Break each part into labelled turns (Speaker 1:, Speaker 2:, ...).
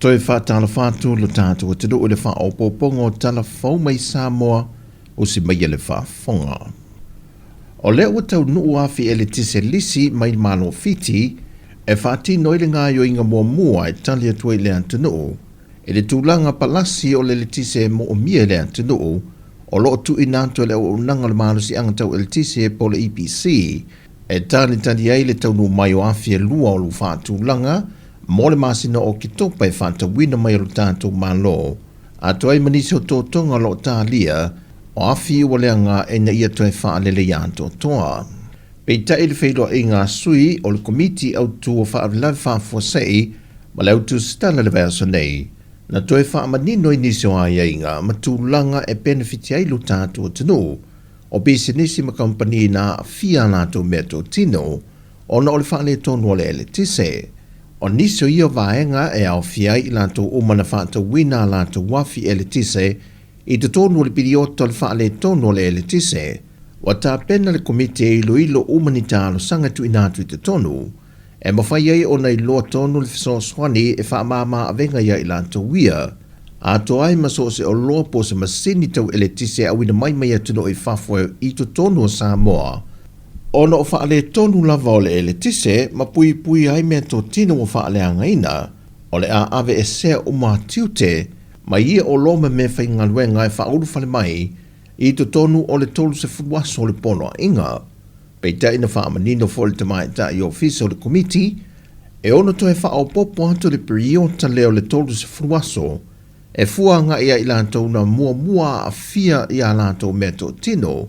Speaker 1: Toe faatalofa atu lo tatou atunuu i le faaopoopoga o tala fou mai Samoa usi maia le faafofoga. O lea ua taunuu afi eletise lisi mai le Malo o Fiti e faatino ai le gaoioiga muamua e tali atu ai le atunuu i le tulaga palasi o le eletise e moomia e le atunuu o lo o tuuina atu e le Auaunaga o le Malosiaga Tau Eletise po o le EPC e talitali ai le taunuu mai o afi e lua o lo o faatulaga mo le masina o Oketopa e faatauina mai e lo tatou Malo atoa ai ma nisi o totoga o lo o talia o afi ua leaga ina ia toe faaleleia atoatoa. Peitai i le feiloaiga a sui o le Komiti Autu o Faalavelave Faafuasei ma le Autusitala i le vaiaso nei, na toe faamanino ai nisi o aiaiga ma tulaga e penefiti ai lo tatou atunuu, o pisinisi ma kamupani na aafia a latou meatotino ona o le faaletonu o le eletise. O nisi o ia vaega e aofia ai i latou uma na faatauina a latou afi eletise i totonu o le piliota o le faaletonu o le eletise, ua tapena le Komiti e iloilo uma ni talosaga e tuuina atu i totonu, e mafai ai ona iloa tonu le fesoasoani e faamama avega iā i latou ia, atoa ai ma so o se oloa po o se masini tau eletise e auina mai mai atunuu i fafo i totonu o Samoa, ona o faaletonu lava o le eletise ma puipuia ai meatotino ua faaleagaina, o le a aveesea uma tiute mai ia oloa ma meafaigaluega e faaulufale mai i totonu o le 30 aso o le Poloaiga. Peitai na faamanino foi le Tamaitai Ofisa o le Komiti, e ono toe faaopoopo atu le piriota lea o le 30 aso e fua agai ia i latou na muamua aafia i a latou meatotino,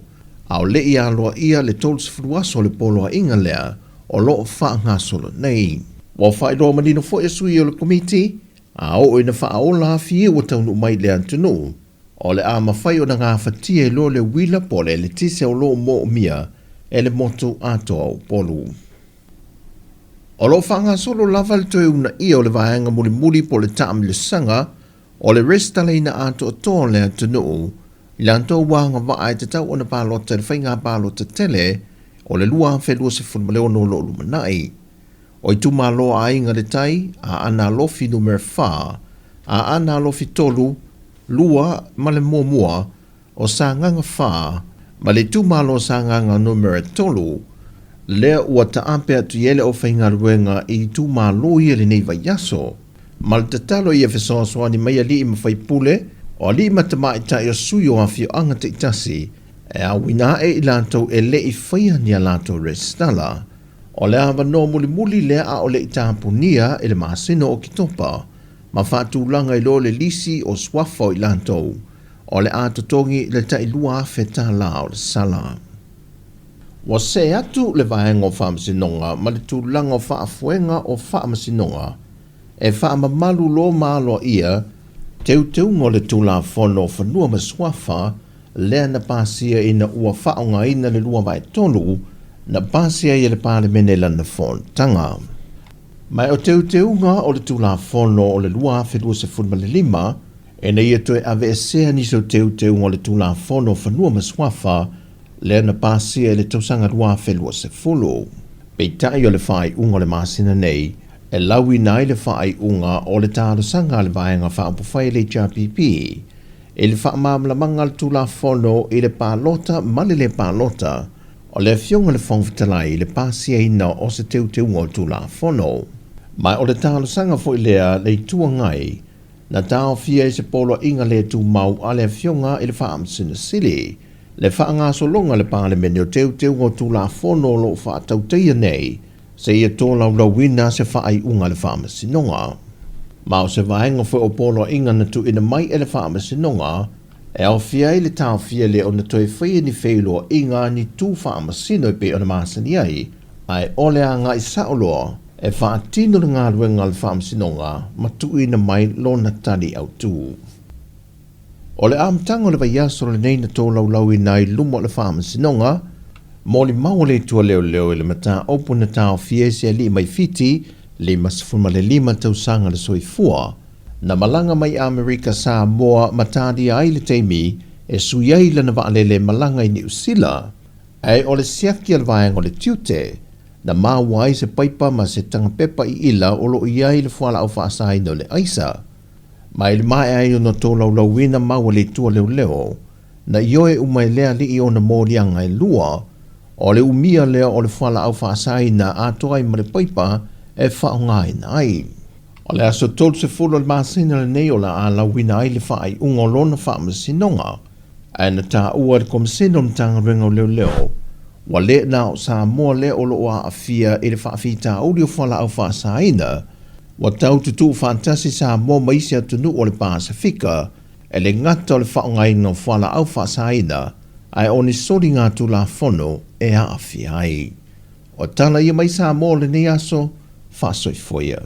Speaker 1: a o le i aloaia le 30 aso o le Poloaiga lea o lo o faagasolo nei. Ua faailoa manino foi e sui o le Komiti, a oo ina faaola afi ua taunuu mai i le atunuu, o le a mafai ona gafatia i loa le uila po o le eletise o lo o moomia e le motu atoa o Upolu. O lo o faagasolo lava le toe uunaia o le vaega mulimuli po o le taamilosaga o le resitalaina atoatoa o le atunuu i latou ua agavaa e tatau ona palota i le faiga palota tele o le 2026 o lo o lumanai. O itumalo a Aiga i le Tai, Aana Alofi Numera 4, Aana Alofi 3, 2 ma le muamua, o Sagaga 4 ma le itumalo o Sagaga Numera 3, lea ua taape atu i ai le aufaigaluega i itumalo ia i lenei vaiaso. Ma le tatalo ia fesoasoani mai alii ma faipule, o alii ma tamaitai o sui o afioaga taitasi e auina ae i latou e le i faia ni a latou resitala. O le avanoa mulimuli lea a o le i tapunia i le masina o Oketopa ma faatulaga i loa le lisi o suafa o i latou o le a totogi le tai $2,000 o le sala. Ua see atu le Vaega o Faamasinoga ma le tulaga o faafoega o faamasinoga e faamamalu loa ma aloaia teuteuga o le Tulafono o Fanua ma Suafa lea na pasia ina ua faaaogaina le 2/3 na pasia ai e le Palemene lana fonotaga. Ma o teuteuga o le Tulafono o le 2025 ina ia toe aveesea nisi o teuteuga o le Tulafono o Fanua ma Suafa lea na pasia i le tausaga 2020. Peitai o le faaiuga o le masina nei e lauina ai le faaiuga o le talosaga a le Vaega Faaupufai a le HRPP i le faamalamalamaga a le Tulafono i le palota ma le le palota o le Afioga i le Fofoga Fetalai i le pasiaina o se teuteuga o le Tulafono. Ma o le talosaga foi lea a le Itu Agai na taofia ai se poloaiga le tumau a le Afioga i le Faamasino Sili le faagasologa a le Palemene o teuteuga o Tulafono o lo o faatautaia nei seia tolaulauina se faaiuga a le Faamasinoga. Ma o se vaega foi o poloaiga na tuuina mai e le Faamasinoga e aofia ai le taofia lea ona toe faia ni feiloaiga ni tu faamasino e pei ona masani ai, ae o le agai sao loa e faatino le galuega a le Faamasinoga ma tuuina mai lona tali autu. O le amataga o le vaiaso lenei na tolaulauina ai luma o le Faamasinoga, molimau a le Atua Leoleo i le mataupu na taofia ai se alii mai Fiti, 55 tausaga le soifua, na malaga mai Amerika Samoa ma talia ai le taimi e sui ai lana vaalele malaga i Niu Sila, ae o le siaki a le vaega o le tiute, na maua ai se paipa ma se tagapepa iila o lo o i ai le fualaau faasaina o le aisa. Ma i le maea ai ona tolaulauina mau a le Atua Leoleo, na ioe uma e le alii ona moliaga e lua, o le umia lea o le fualaau faasaina atoa ai ma le paipa e faaaogaina ai. O le aso 30 o le masina lenei o le a lauina ai le faaiuga o lona faamasinoga, ae na taua e le Komesina o le Matagaluega o Leoleo, ua le na o Samoa lea o lo o aafia i le faafitauli o fualaau faasaina, ua tau tutuu faatasi Samoa ma isi atunuu o le Pasefika e le gata o le faaaogaina o fualaau faasaina, ae o ni soliga Tulafono e aafia ai. O tala ia mai Samoa o lenei aso, faasoifua ia.